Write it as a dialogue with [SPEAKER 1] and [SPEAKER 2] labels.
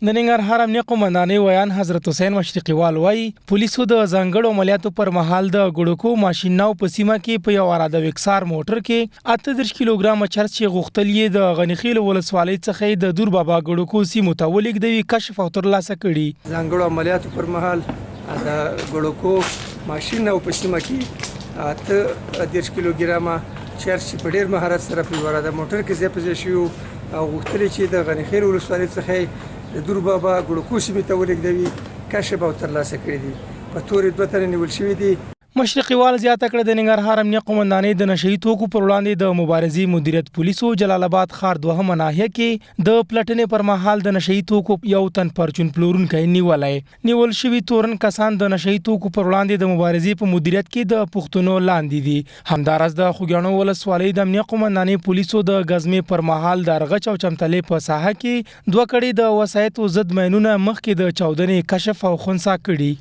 [SPEAKER 1] د ننګرهار امنیه قومندانۍ ویاند حضرت حسین مشرقیوال وایي، پولیسو د ځانګړو عملیاتو پر مهال د ګړوکو ماشین ناو په سیمه کې په یو عراده وکسار موټر کې 38 کیلوګرامه چرس چې غوښتل یې د غنیخېلو ولسوالۍ څخه یې د دور بابا ګړوکو سیمو ته ولېږدوي کشف او ترلاسه کړي.
[SPEAKER 2] ځانګړو عملیاتو پر مهال د ګړوکو ماشین ناو په سیمه کې 38 کیلوګرامه چرس چې په ډېر مهارت سره په یو عراده موټر کې ځای په ځای شوي وو او غوښتل یې چې د غنيخېل ولسوالۍ څخه یې د دور بابا ګړوکو سیمې ته ولېږدوي، کشف او ترلاسه کړي دي. په تور یې دوه تنه نیول شوي دي.
[SPEAKER 1] مشرقیوال زیاته کړه، د ننګرهار امنیه قومندانۍ د نشه يي توکو پر وړاندې د مبارزې مدیریت پولیسو جلال اباد ښار دوهمه ناحیه کې د پلټنې پر مهال د نشه يي توکو یو تن پرچون پلورونکی نیولی. نیول شوي تورن کسان د نشه يي توکو پر وړاندې د مبارزې په مدیریت کې د پوښتنو لاندې دي. همداراز د خوږیاڼو ولسوالۍ د امنیه قومندانۍ پولیسو د ګزمې پر مهال د ارغچ او چمتلې په ساحه کې دوه کړې د وسایطو ضد ماینونه مخکې د چاودنې کشف او خنثا کړي.